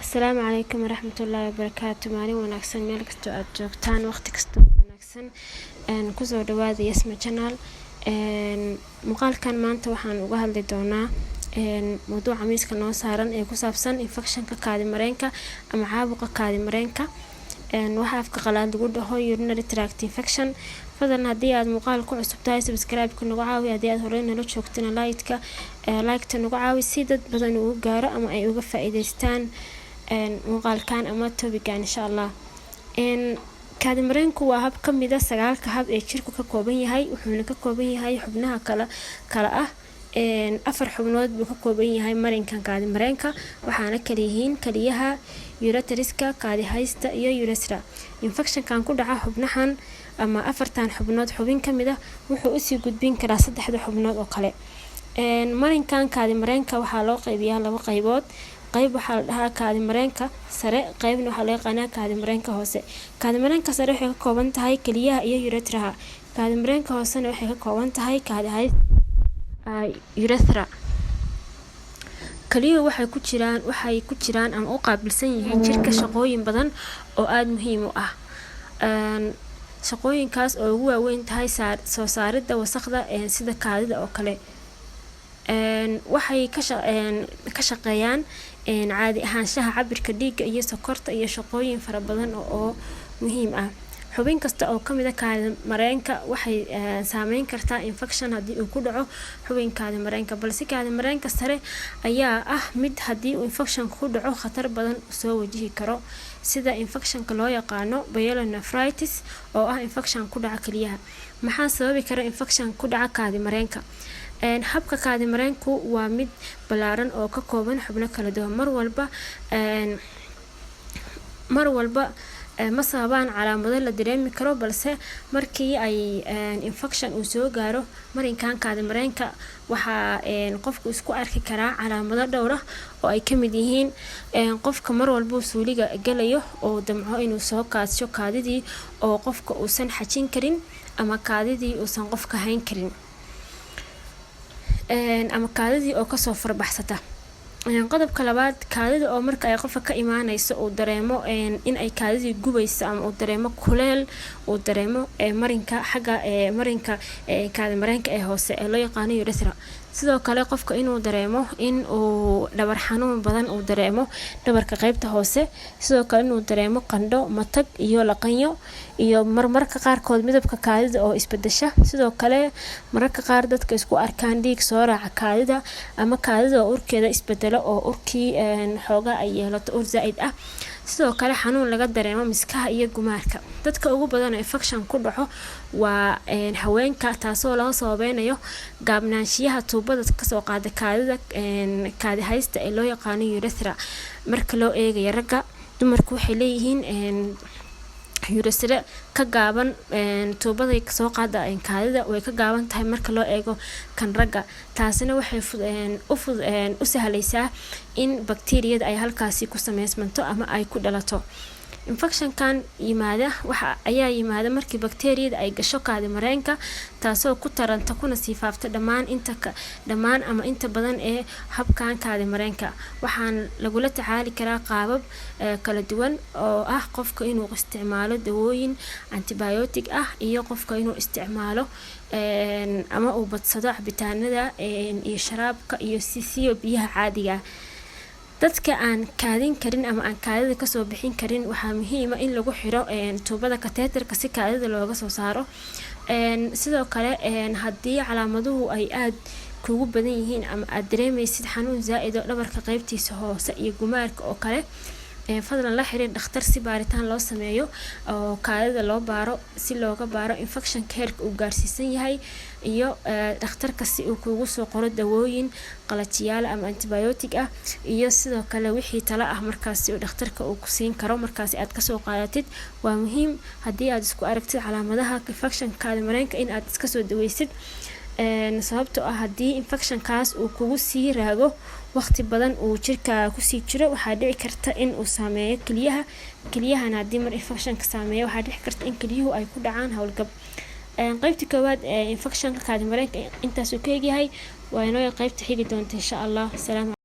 Asalaamu calaykum waraxmatullaahi wabarakaatu. Maalin wanaagsan meel kastoo aad joogtaan, waqti kastoo wanaagsan. Kusoo dhawaada Yasma Channel. Muuqaalkan maanta waxaan uga hadli doonaa mowduuca miiska noo saaran ee ku saabsan infectionka kaadi mareenka ama caabuqa kaadi mareenka, waxa afka qalaad lagu dhaho urinary tract infection. Fadlan haddii aad muuqaal ku cusub tahay, subscribe-ka nagu caawi. Haddii aad horey nala joogtana, like-ta nagu caawi si dad badan ugu gaaro ama ay uga faa'iideystaan muuqaalkan ama topic-gan, insha Allah. Kaadi mareenku waa hab ka mid a sagaalka hab ee jirku ka kooban yahay, wuxuuna ka kooban yahay xubnaha kala kala ah. Afar xubnood buu ka kooban yahay marinkan kaadi mareenka, waxaana kala yihiin kaliyaha, ureteriska, kaadi haysta iyo urethra. Infectionkan ku dhaca xubnahan ama afartan xubnood xubin ka mid ah wuxuu usii gudbin karaa saddexda xubnood oo kale. Marinkan kaadi mareenka waxaa loo qaybiyaa laba qaybood. Qayb waxaa la dhahaa kaadi mareenka sare, qaybna waxaa loo yaqaanaa kaadi mareenka hoose. Kaadi mareenka sare waxay ka kooban tahay keliyaha iyo uretraha. Kaadi mareenka hoosena waxay ka kooban tahay kaadi haysta, urethra. Keliyuhu waxay ku jiraan ama u qaabilsan yihiin jirka shaqooyin badan oo aada muhiim u ah, shaqooyinkaas oo ugu waaweyn tahay soo saaridda wasaqda sida kaadida oo kale. Waxay ka shaqeeyaan caadi ahaanshaha cabirka dhiigga iyo sokorta iyo shaqooyin fara badan oo muhiim ah. Xubin kasta oo kamid a kaadi mareenka waxay saameyn kartaa infection haddii uu ku dhaco xubin kaadi mareenka, balse kaadi mareenka sare ayaa ah mid haddii uu infection ku dhaco khatar badan soo wajihi karo, sida infectionka loo yaqaano pyelonephritis oo ah infection ku dhaca keliyaha. Maxaa sababi kara infection ku dhaca kaadi mareenka? Habka kaadi mareenku waa mid ballaaran oo ka kooban xubno kala duwan. Mar walba ma sababaan calaamado la dareemi karo, balse markii ay infection uu soo gaaro marinkan kaadi mareenka, waxaa qofku isku arki karaa calaamado dhowr ah oo ay kamid yihiin qofka mar walbuu suuliga galayo oo damco inuu soo kaadsho kaadidii oo qofka uusan xajin karin ama kaadidii uusan qofka hayn karin ama kaadidii oo kasoo farbaxsata. Qodobka labaad, kaadida oo marka ay qofka ka imaaneyso uu dareemo in ay kaadidii gubayso ama uu dareemo kuleel, uu dareemo marinka xagga marinka kaadi mareenka ee hoose ee loo yaqaano urethra. Sidoo kale, qofka inuu dareemo in uu dhabar xanuun badan uu dareemo dhabarka qeybta hoose. Sidoo kale, inuu dareemo qandho, matag iyo laqanyo, iyo marmarka qaarkood midabka kaadida oo isbedesha. Sidoo kale, mararka qaar dadka isku arkaan dhiig soo raaca kaadida ama kaadida oo urkeeda isbedelo oo urkii xoogaa ay yeelato ur zaa-id ah. Sidoo kale, xanuun laga dareemo miskaha iyo gumaarka. Dadka ugu badan oo infection ku dhaco waa haweenka, taasoo laga sababeynayo gaabnaanshiyaha tuubada kasoo qaada kaadida kaadi haysta ee loo yaqaano urethra. Marka loo eegayo ragga, dumarku waxay leeyihiin urethra ka gaaban. Tuubaday kasoo qaada kaadida way ka gaaban tahay marka loo eego kan ragga. Taasina waxay u sahlaysaa in bakteriyada ay halkaasi ku sameysmanto ama ay ku dhalato. Infectionkan yimaada waxa ayaa yimaada markii bakteriyada ay gasho kaadi mareenka, taasoo ku taranta kuna sii faafta dhammaan inta dhammaan ama inta badan ee habkan kaadi mareenka. Waxaan lagula tacaali karaa qaabab kala duwan oo ah qofka inuu isticmaalo dawooyin antibiotic ah iyo qofka inuu isticmaalo ama uu badsado cabitaanada iyo sharaabka iyo sisiyo biyaha caadiga ah. Dadka aan kaadin karin ama aan kaadida kasoo bixin karin, waxaa muhiima in lagu xiro tuubada catheterka si kaadida looga soo saaro. Sidoo kale, haddii calaamaduhu ay aada kugu badan yihiin ama aad dareemeysid xanuun zaa-id oo dhabarka qeybtiisa hoose iyo gumaarka oo kale, fadlan la xiriir dhakhtar si baaritaan loo sameeyo oo kaadida loo baaro, si looga baaro infectionka heerka uu gaarsiisan yahay, iyo dhakhtarka si uu kugu soo qoro dawooyin qalajiyaal ama antibiotic ah, iyo sidoo kale wixii talo ah markaasi uu dhakhtarka uu ku siin karo markaasi aad kasoo qaadatid. Waa muhiim haddii aad isku aragtid calaamadaha infectionka kaadi mareenka in aad iska soo daweysid, sababtoo ah haddii infectionkaas uu kugu sii raago, waqti badan uu jirka kusii jiro, waxaa dhici karta in uu saameeyo keliyaha. Keliyahana haddii mar infectionka saameeyo, waxaa dhici karta in keliyuhu ay ku dhacaan howlgab. Qeybta koowaad ee infectionka kaadi mareenka intaasuu ka egyahay. Waa inoo qeybta xigi doonta, insha Allah. Asalaamu.